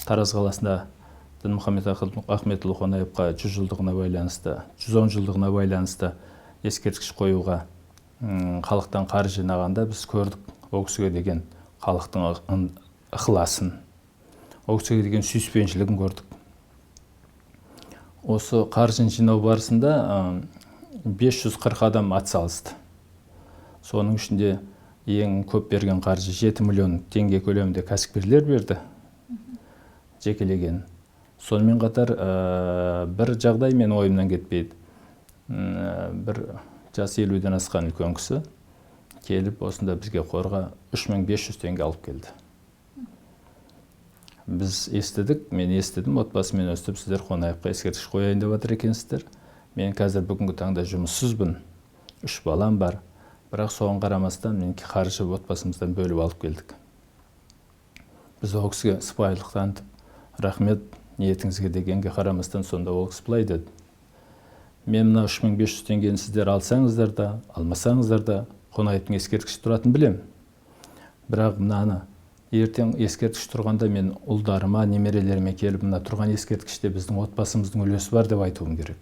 Тараз қаласында Дінмұхамед Ахметұлы Қонаевқа 100 жылдығына байланысты, 110 жылдығына байланысты ескерткіш қоюға халықтан қаржы жинағанда, біз көрдік ол кісіге деген халықтың ықыласын, ол кісіге деген сүйіспеншілігін көрдік. Осы қаржыны жинау барысында 540 адам атсалысты. Соның ішінде ең көп берген қаржы, 7 миллион теңге көлемінде, кәсіпкерлер берді, жекелеген. Сонымен қатар бір жағдай менің ойымнан кетпейді. Бір жасы 50-ден асқан үлкен кісі келіп, осында бізге, қорға 3500 теңге алып келді. Біз естідік, мен естідім, отбасымен өстіп сіздер Қонаевқа ескерткіш қояйын деп жатыр екенсіздер. Мен қазір, бүгінгі таңда жұмыссызбын, үш балам бар, бірақ соған қарамастан мен қаржы отбасымыздан бөліп алып келдік. Біз ол кісіге сыпайылық танытып, рахмет ниетіңізге дегенге қарамастан, сонда ол кісі былай деді: «Мен мына 3500 теңгені сіздер алсаңыздар да, алмасаңыздар да, Қонаевтың ескерткіші тұратынын білемін. Бірақ мынаны ертең ескерткіш тұрғанда мен ұлдарыма, немерелеріме келіп, мына тұрған ескерткіште біздің отбасымыздың үлесі бар деп айтуым керек».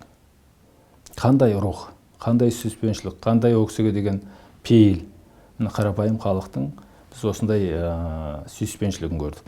Қандай рух, қандай сүйіспеншілік, қандай ол кісіге деген пейіл! Мына қарапайым халықтың біз осындай сүйіспеншілігін көрдік.